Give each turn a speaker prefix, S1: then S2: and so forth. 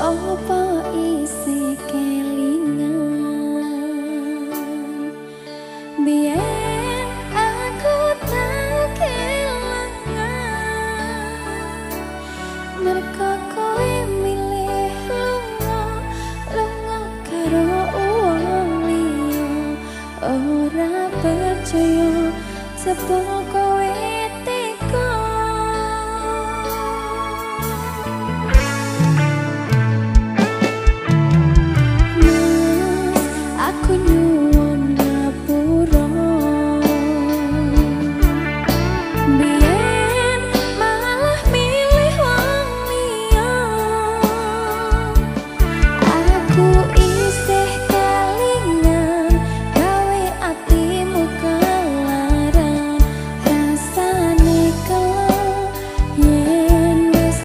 S1: Apa isi kelingan? Biyen aku tak kelangan, mergo kowe milih lunga, lunga karo wong liya. Ora percaya sebab